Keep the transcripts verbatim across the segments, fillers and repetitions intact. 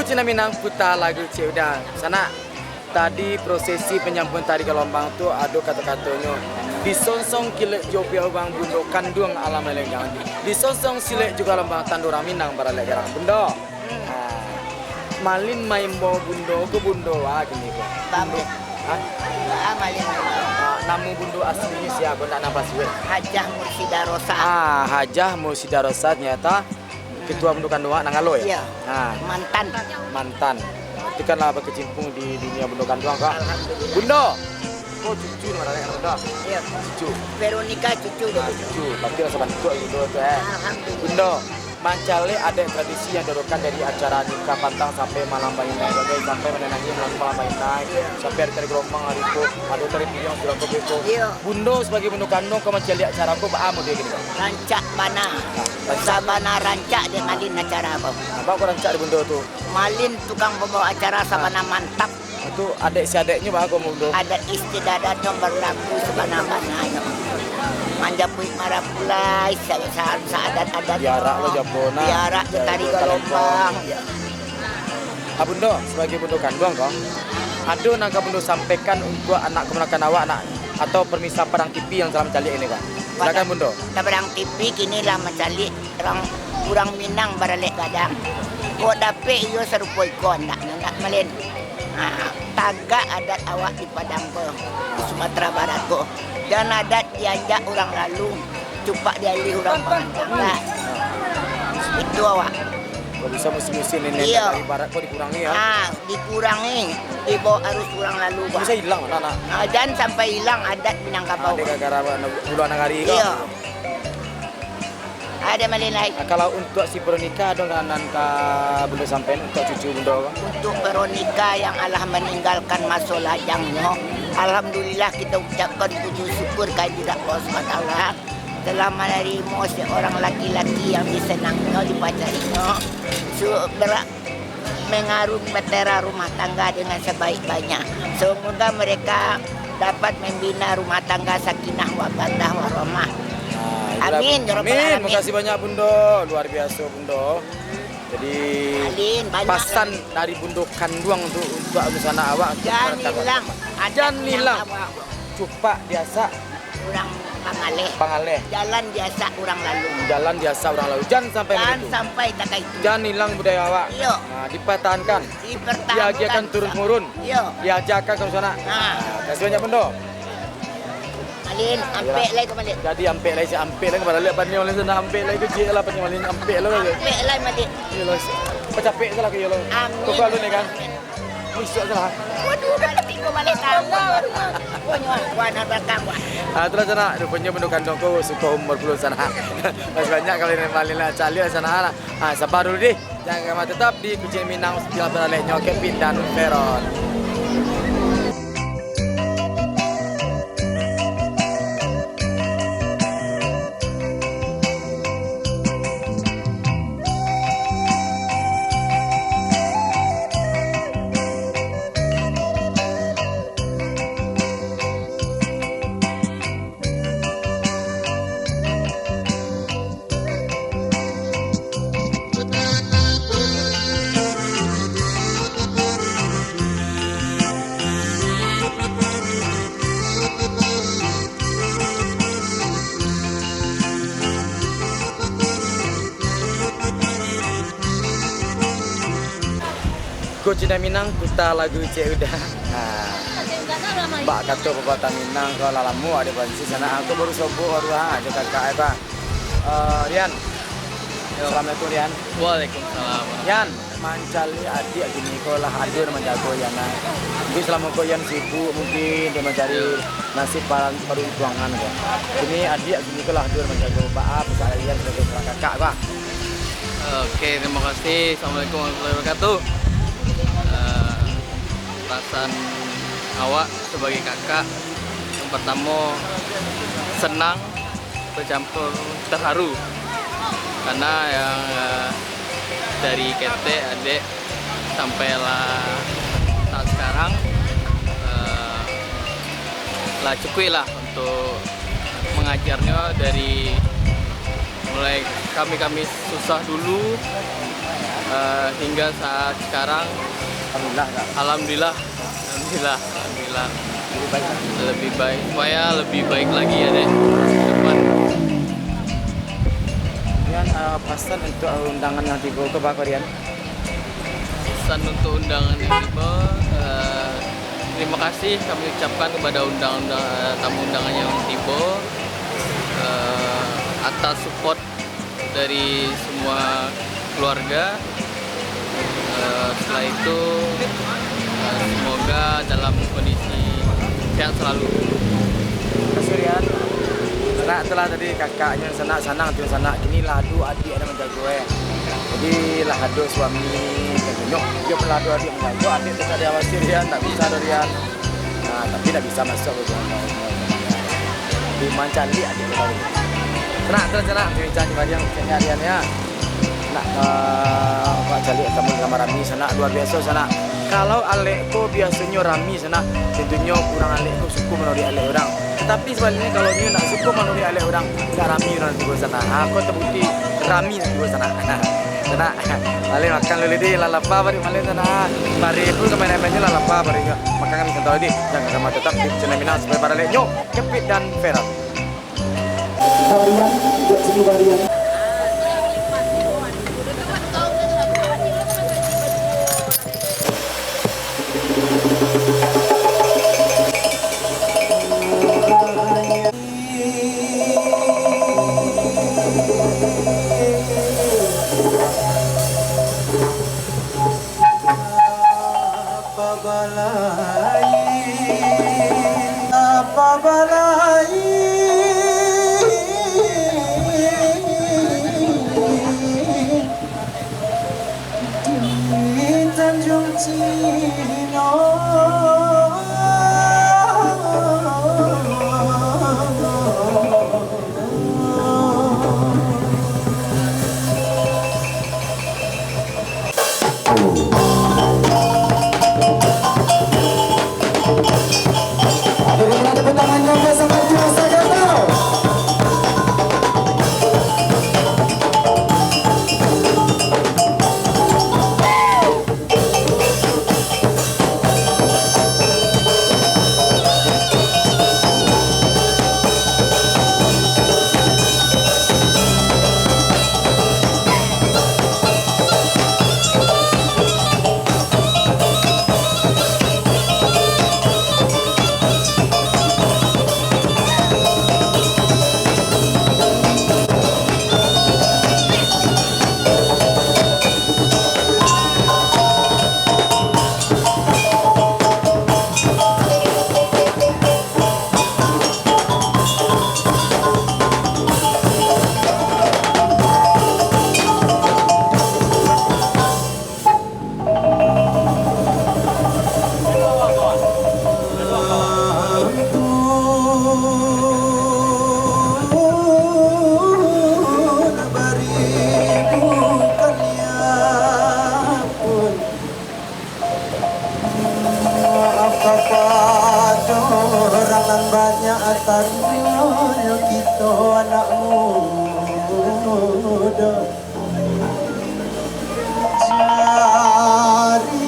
Cina Minang puta lagu Cik Uda. Sanak, tadi prosesi panyambuahan tari galombang tu ado kato-katonyo, "Disonsong kilek jo piaubang bundo kanduang alam lelenggang. Disonsong silek jo galombang tando urang Minang baralek garang." Bundo. Ah. Malin maimbau bundo ko bundo ah gini ko. Bundo. Hah? Ah, malin. Ah, namo bundo aslinyo sia ko, ndak nampak suwek? Hajah Mursida Rosa. Ah, Hajah Mursida Rosa nyata Ketua Bundo Kanduang Nanggalo, yo? Iyo. Ha. Mantan. Mantan. Berarti kan lah berkecimpung di dunia Bundo Kanduang, Kak. Alhamdulillah. Bundo! Oh, cucu nama anak Bundo? Iyo. Cucu. Veronica cucu dia. Ah, cucu. Berarti lah sabantuak gitu tu, eh. Alhamdulillah. Bundo, mancaliak adaik tradisi yang diadakan dari acara nikah pantang sampai malam bainai, sampai menangi malam, malam bainai, sampai ada tari gelombang hari tu, ada tari piong, sudah kopi tu. Iyo. Bundo sebagai bundo kanduang, kau mancaliak acara kau, baa model gini, Kak? Rancak bana. Nah, rancak. Sabana rancak dek malin acara ko. Apo ko rancak di bundo tu? Malin tukang pambawa acara sabana mantap. Itu adat istiadatnyo baa ko bundo? Adat istiadatnyo balaku sabana-bananyo. Manjapuik marapulai, sa-, sa-, saadat-adat. Diarak lo japo nah. Diarak jo tari galombang. Ah, Bundo, sebagai bundo kanduang ko, ado nan ka Bundo sampaikan untuak anak kamanakan awak, nak, atau pemirsa Padang T V yang salah mancaliak ini, Kak? Silakan, Bundo. Padang T V kini lah mancaliak urang, urang Minang baralek gadang. Kok dapek iyo sarupo iko, ndak, ndak malin. Ha, tagak adat awak di Padang ko, di Sumatera Barat ko. Jan adat dianjak urang lalu, cupak dialih urang pangantang. Itu awak. Kalau bisa musim-musim ini, iyo, dari barat ko dikurangi, ya. Ah, dikurangi, dibawa arus urang lalu, Pak. Bisa hilang, nak, nak. Ah, jan sampai hilang adat Minangkabau. Ah, di gara-gara bulan nagari ko. Iyo. Ada malin lai. Ah, kalau untuak si Veronica, ado nan ka Bundo sampaikan untuak cucu Bundo ko? Untuk Veronica yang alah meninggalkan maso lajangnyo, alhamdulillah, kita ucapkan puji syukur kehadirat Allah Subhanahu wa Taala. Telah manarimo seorang laki-laki yang disenanginyo, dipacarinyo, su-, bera-, mengarungi bahtera rumah tangga dengan sebaik-baiknya. Semoga mereka dapat membina rumah tangga sakinah mawaddah warahmah. Ah, itulah. Amin, ya rabbal alamin. Amin. Makasih banyak, Bundo. Luar biasa, Bundo. Jadi, malin, banyak pasan dari Bundo Kanduang tu untuak dunsanak awak, untuak jan hilang. Jan hilang. Cupak diasak urang pangaleh. Pangaleh. Jalan diasak urang lalu. Jalan diasak urang lalu. Jan sampai. Jan sampai takai tu. Jan hilang budaya awak. Iyo. Nah, dipertahankan. Dipertahankan. Diagiahkan turun-temurun. Iyo. Diajarkan ka dunsanak. Nah. Nah, makasih banyak, Bundo. Malin, ampek lai ka malin. Jadi ampek lai, si ampek lai ka malin. Liek paniang malin sana, ampek lai ka ciek lah paniang malin, ampek lai. Ampek lai malin. Iyo lah. Pacapek salah ka iyo lah. Amin. Kau kalau ni kan. Musuh salah. Waduh, kalau tigo malin salah. Pokoknya, wah, nak belakang, wah. Ah, itulah sanak, rupanya Bundo Kanduang ko suko umur puluh sanak. Masih banyak kalau ni malin lah, caliak sanak lah. Ah, sabar dulu deh. Jangan kama tetap di Kucing Minang, istilah baraleknyo Kevin dan Veron. Ko Cina Minang, puta lagu Cek Uda. Nah, bak kato pepatah Minang, ko lah lamo ado bansi sanak, ko baru sobok baru ha, jo kakak ai, Bang. Eh, Rian. Yo. Assalamualaikum, Rian. Waalaikumsalam. Rian, mancaliak adiak kini ko lah ado nan manjago Yan, nah. Mungkin salamo ko Yan sibuk, mungkin dia mancari, yo, nasib par-, paruntuangan ko. Kini adiak kini ko lah ado nan manjago. Baa pesan Rian sabagai seorang kakak, Bang? Oke, terima kasih. Assalamualaikum warahmatullahi wabarakatuh. Eh, perasaan awak sebagai kakak, yang pertamo, senang, bercampur terharu, karena yang, eh, dari ketek adek sampai lah saat sekarang, eh, lah cukuik lah untuk mengajarnya dari mulai kami-kami susah dulu, Eh, hingga saat sekarang, alhamdulillah, Kak. Alhamdulillah, alhamdulillah, alhamdulillah. Lebih baik lagi. Lebih baik, supaya lebih baik lagi ya, Dek, ke depan. Rian, eh, pasan untuk undangan yang tibo ko, baa ko, Rian? Pesan untuk undangan yang tibo, eh, terima kasih kami ucapkan kepada undang-undang, eh, tamu undangan yang tibo, eh, atas support dari semua keluarga. Eh, setelah itu, eh, semoga dalam kondisi sehat selalu. Terima kasih, Rian. Sanak, itulah tadi kakaknyo, sanak, sanang tu sanak. Kini lah ado adiak nan manjago, eh. Jadi lah ado suami, tantunyo, iyo lah ado adiak manjago, adiak tu tak diawasi, Rian, tak bisa doh, Rian. Nah, tapi ndak bisa masuak ke dalam. Tapi mancaliak aja tadi. Sanak, sanak, sanak, bincang di Mariang, ceknya Rian ya. Nak, eh, awak caliak tamu dalam rami, sanak, luar biaso, sanak. Kalau alek ko biasonyo rami, sanak, tantunyo urang alek ko suko manuruik alek urang. Tapi sabaliknyo, kalau nyo ndak suko manuruik alek urang, ndak rami urang tibo, sanak. Ah, ko tabukti rami tibo, sanak. Sanak, maleh makan dulu deh, lah lapa paruik maleh, sanak. Mari pun kameramen nyo lah lapa paruiknyo. Maka kami santai deh, jan ka mah, tetap di channel Minang, supayo baraleknyo Kepit dan Feral. Barian, buat sini barian. Di Tanjung Cino. Hadirin, tepuk tangannya, biasa maju, biasa gatal. Maaf kapado urang nan banyak, atanyo kito anak mudo. Jari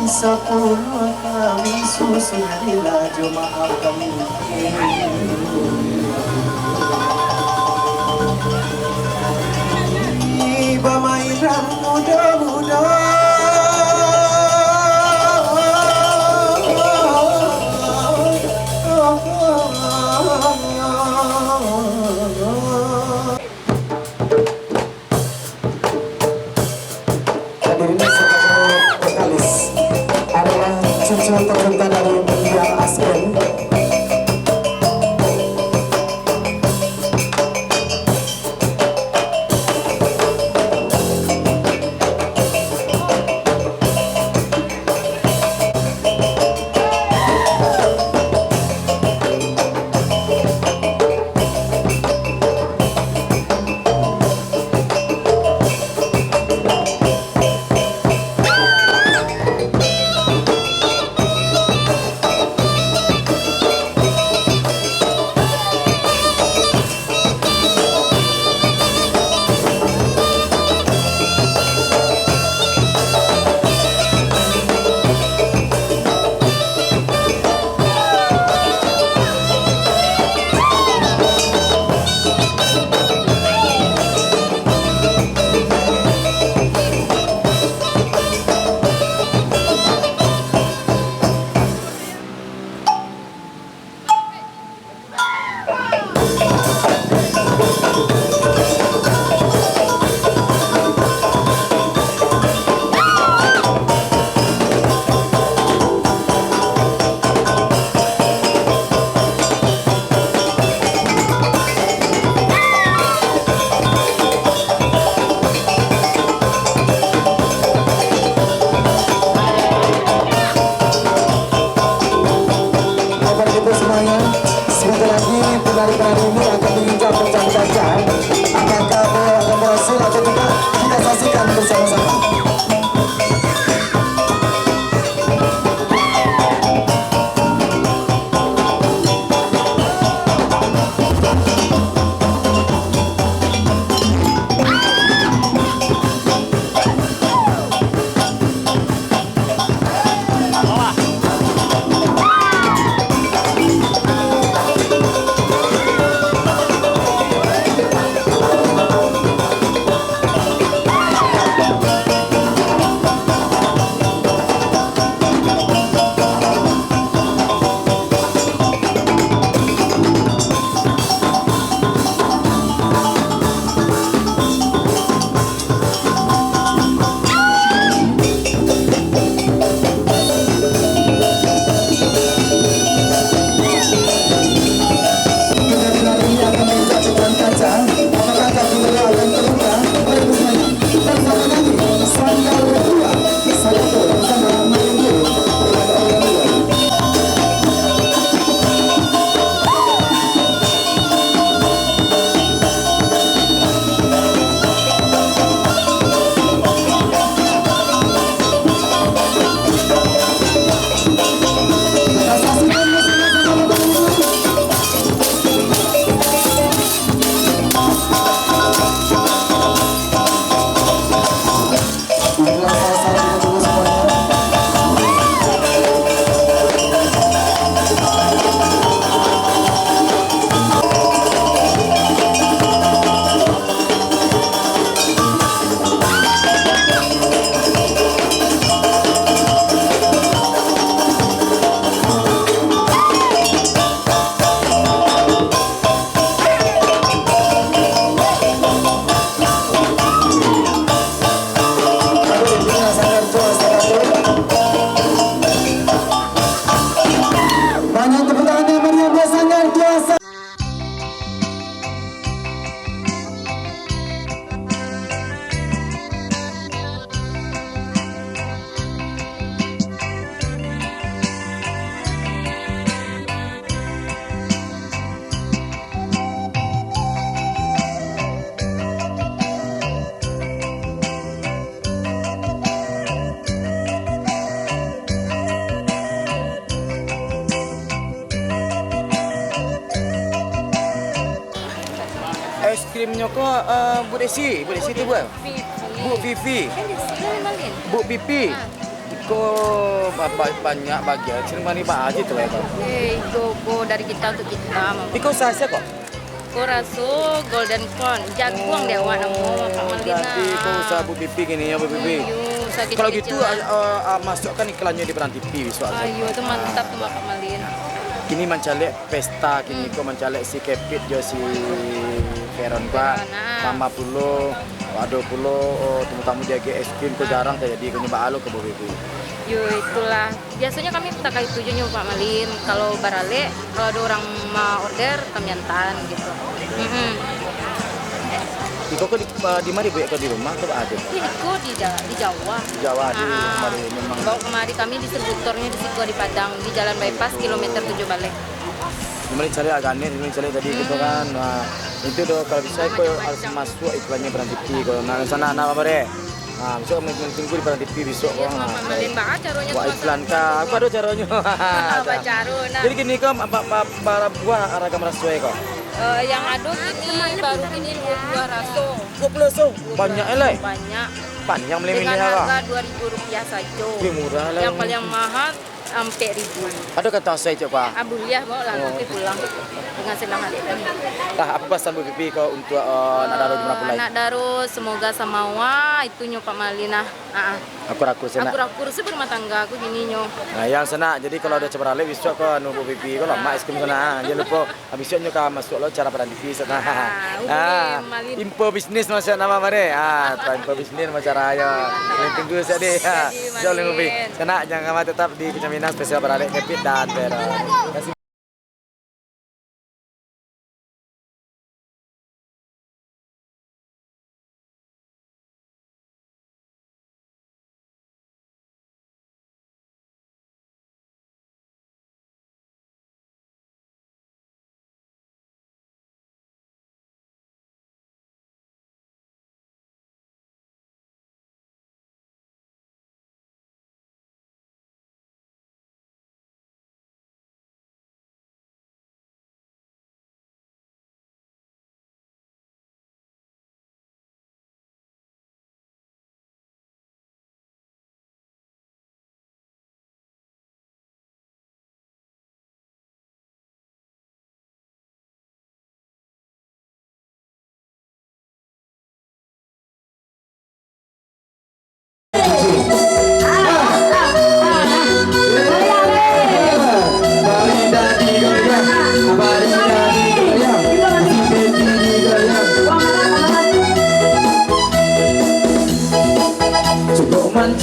sapuluah kami susun, bila jo maaf kami. Bamain nan mudo-mudo. Hadirin, sebagai vokalis adalah cucu tercinta dari Mendiang Aspen. Sama-sama. Banyak tepuk tangan yang meriah buat Sanggar Tuasa. Es krimnyo ko, eh, Bu Desi, Bu Desi tu, Bu. Vivi. Bu Vivi. Kan di sini, Malin. Bu Pipi. Ah. Iko ba-, ba-, banyak bagian. Sini mani ba aja tu, ya, Bang. Eh, iko, iko dari kita untuk kita, Mama. Iko usaha sia ko? Iko raso golden corn, jaguang di awak namo, Kak Malin. Oh, jadi iko usaha Bu Pipi kini ya, Bu Pipi. Iyo, usaha kecil-kecilan. Kalau gitu, ah, ah, ah, masukkan iklannyo di Berang T V, bisuak. Ah, iyo, tu mantap tu, Kak Malin. Kini mancaliak pesta kini ko, mancaliak si Kepit jo si Veron, Pak. Veron, ah. Mama pulo, ado pulo, oh, tamu-tamu diagiah es krim ko jarang tajadi, ko nyo baa lo ko, Bu Pipi. Yo, itulah. Biasonyo kami takah itu jo nyo, Pak Malin. Kalau baralek, kalau ado urang ma-order, kami antaan gitu. Mm-mm. Iko ko di, di ma dibuek ko, di rumah atau ado? Iko di Ja-, di Jawa. Di Jawa, di rumah di, memang. Bawa kemari, kami distributornya di situ, di Padang, di Jalan Bypass, kilometer tujuh Baleh. Cuma dicari agak aneh, cuma dicari tadi gitu kan. Nah, itu doh, kalau bisa itu harus masuk iklannya Berang T V kalau nak sana, nak apa deh? Nah, besok main tunggu di Berang T V besok. Iya, kan, Pak Malin, baa caronyo buat iklan kah? Apa ada caronyo? Apa caro, nah? Jadi gini kan, apa, apa, apa buah ragam raso ko? Eh, yang ado kini, baru kini dua puluh raso. Dua puluh raso? Banyak, eh, lai? Banyak. Panjang milih-milih. Dengan harga dua ribu rupiah sajo. Wih, murah lah. Yang paling mahal ampek ribu. Ado kantong asai, Cik, Pak? Ah, buliah, bawa lah, nanti pulang. Dengan senang hati. Lah, apa pesan Bu Pipi ko untuk, eh, anak daro di manapun lai? Anak daro, semoga samawa, itunyo Pak Malin lah. Ah, ah. Akur-akur sanak. Akur-akur sabarumah tangga, ko gininyo. Nah, yang sanak, jadi kalau ado acara lai, bisuak ko anu Bu Pipi ko, lah, mak es krim sanak, ah. Jangan lupa. Habis tu nyo ka masuk lo acara Berang T V sanak. Ah, hubungi Malin. Info bisnis masuk nama mare. Ah, info bisnis macam ayo. Tunggu sajo deh. Jadi, Malin. Sanak, jangan lupa tetap di Kencang Minang spesial baralek Kepit dan Veron. Terima kasih.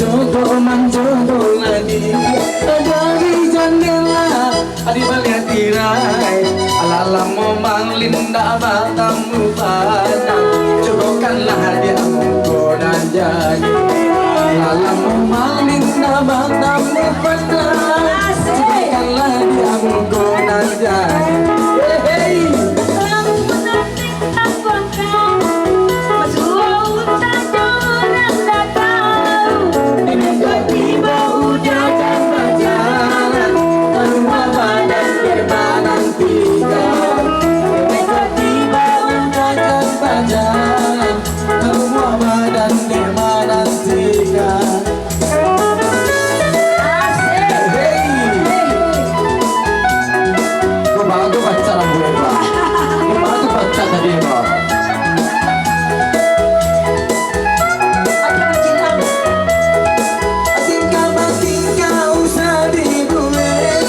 Jogo manjogo ladi dari jandela, di baliak tirai. Alah lamo Malin ndak batamu pandang, jogokanlah di muko nan jani. Alah lamo Malin ndak batamu pandang, jogokanlah di muko nan jani. Hei, hei. Asik. Hei. Kok bagus pacar ambo, Pak? Kok bagus pacar tadi, Pak? Tingkah batingkah usah dibuek,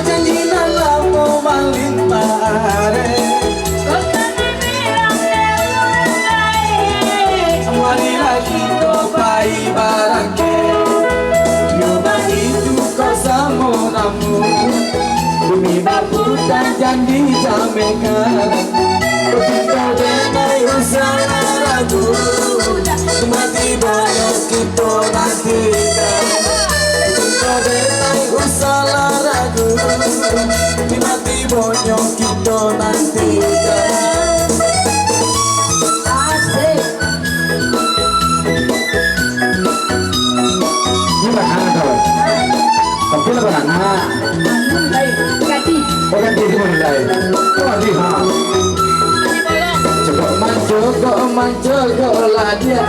janji nan lamo Malin barek. Marilah kito pai barangkek, yo baitu ko samo namu. Bumi baputa jan dijamekan, kito denai usah ragu, mati banyak kito nantikan. Kito denai usah ragu, mati banyak kito nantikan. Asik. Ini beranak, kawan. Tapi lah beranak. Baik, ganti. Oh, ganti itu mulai. Oh, di, ha. Cokok mancokok, mancokok lah dia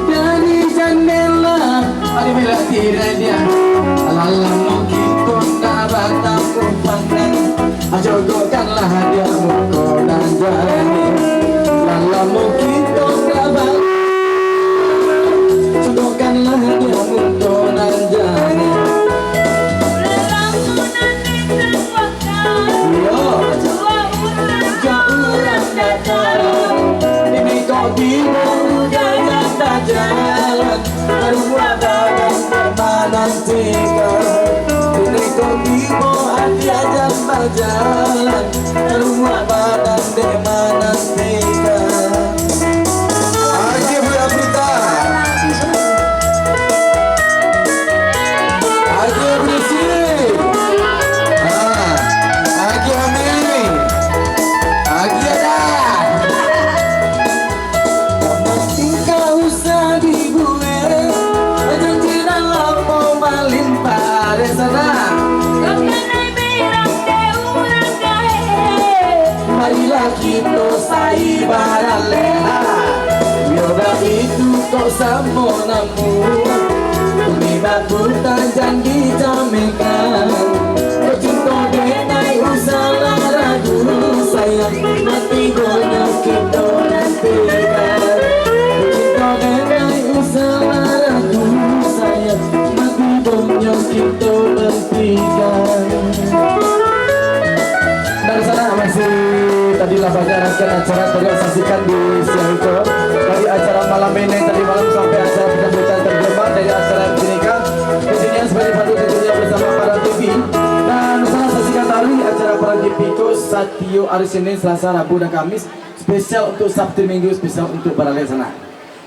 dari jandela. Ada bila tidak dia. Alah lamo kito ndak batamu pandang. Jogokanlah di muko nan jani. Alah lamo kito ndak ba-, jogokanlah di muko nan jani. Yo. Jauah urang datang. Ini kok tibo udah nyata jalan. Rumah badan dek manantikan, kini kau tibo hati ajan bajalan. Rumah badan dek manantikan. Aje Buya Prita. Aje Berisi. Ah, Aje Amin. Aje Adan. Tingkah usah dibuek, janji nan lamo malimpah di sana. Marilah kito sai baralek, ha. Yo baitu kok samo namu. Bumi baputa jan dijamekan. Kok cinto denai usah lah ragu, sayang. Mati banyak kito nantikan. Cinto denai usah lah ragu, sayang. Mati banyak kito nantikan. Dan sanak, masih tadi lah banyak rangkaian acara tadi saksikan di siang itu. Dari acara malam ini, tadi malam sampai acara penyambutan terjemah dari acara M C Nikah. Di sini yang sebagai patut tentunya bersama Paran T V. Dan sanak, saksikan tadi acara Paran T V itu satiok hari Senin, Selasa, Rabu, dan Kamis. Spesial untuk Sabtu Minggu, spesial untuk baralek sanak.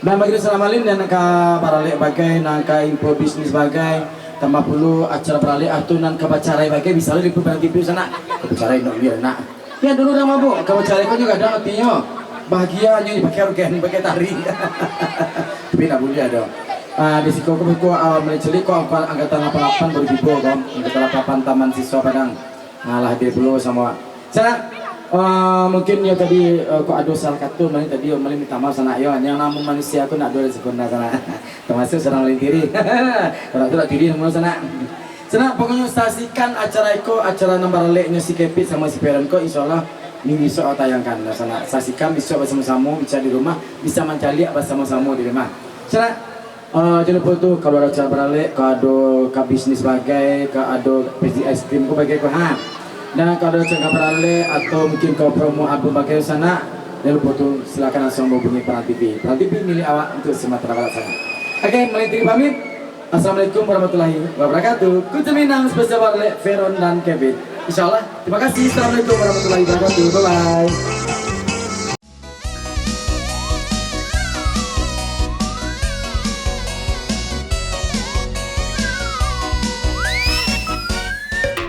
Dan bagi sanak Malin yang ka baralek bagai, nan ka info bisnis bagai, tambah pulo acara baralek atau nan ka bacarai bagai, bisa lah di Paran T V sanak. Ka bacarai nak, biar nak. Ya dulu dah mabuk, ka bacarai kau juga ada artinya. Bahagia nyo dipakai organ, pakai tari. Tapi nak buliah ado. Ah, di siko ko, ko, ah, Malin Celik ko, angkatan lapan lapan baru tibo ko. Angkatan lapan lapan Taman Siswa Padang. Nah, lah, dia pulo samo. Sanak, eh, mungkin yo tadi, eh, kok ado salah kato, Malin tadi yo, Malin minta maaf, sanak, yo. Yang namo manusia ko ndak ado sempurna, sanak. Termasuk surang Malin Tiri. Kalau tu dak Tiri namo, sanak. Sanak, pokoknyo saksikan acara iko, acara nan baraleknyo si Kepit samo si Peron ko, insyaallah minggu isok tayangkan, sanak. Saksikan isok basamo-samo, bisa di rumah, bisa mancaliak basamo-samo di rumah. Sanak, Ah, jan lupo tu, kalau ado acara baralek, kalau ado ka bisnis bagai, kalau ado pastry ice cream ko bagai ko, ha. Dan kalau ado acara baralek atau mungkin kalau promo album bagai sanak, jan lupo tu, silakan langsung hubungi Paran T V. Paran T V milik awak untuk Sumatera Barat sanak. Oke, Malin Tiri pamit. Assalamualaikum warahmatullahi wabarakatuh. Kutu Minang spesial buat Lek Veron dan Kevin. Insyaallah. Terima kasih. Assalamualaikum warahmatullahi wabarakatuh. Bye bye.